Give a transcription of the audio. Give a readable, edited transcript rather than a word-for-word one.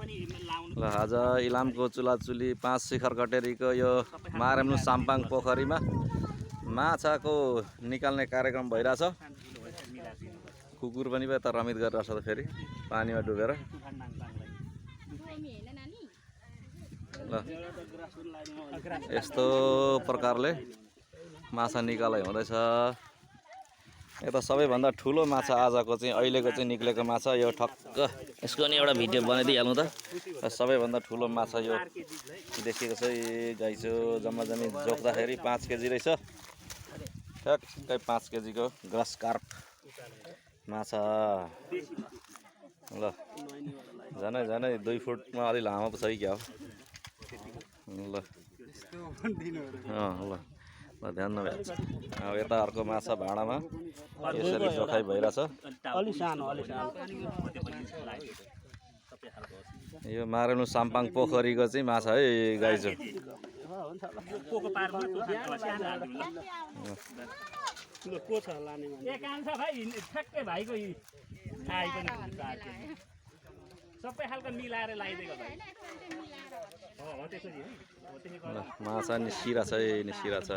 ल आज इलामको चुलाचुली 5 शिखर कटेरीको यो मारेम्नु साम्पाङ पोखरीमा माछाको निकाल्ने कार्यक्रम भइरहेछ। कुकुर पनि त रमित गरिरहेछ त फेरि पानीमा डुबेर। ल यस्तो प्रकारले माछा निकालै हुँदैछ। यता सबैभन्दा ठुलो माछा आजको चाहिँ अहिलेको चाहिँ निक्लेको माछा यो ठक्क यसको नि एउटा भिडियो बनाइदिइहाल्नु त। सबैभन्दा ठुलो माछा यो देखेको छ गाइसो जम्मा जम्मी जोख्दाखेरि 5 केजी रहेछ। ठ्याक्कै 5 केजीको ग्रास कार्प माछा। ल झनै झनै 2 फुटमा अलि लामो पो छ कि क्या हो। ल ल ल ध्यान नभए अब यता अर्को माछा भाँडामा यसरी जोखाइ भइरहेछ। यो मारेम्नु साम्पाङ पोखरीको चाहिँ माछा है गाइजो। माछा निस्किरहेछ है निस्किरहेछ।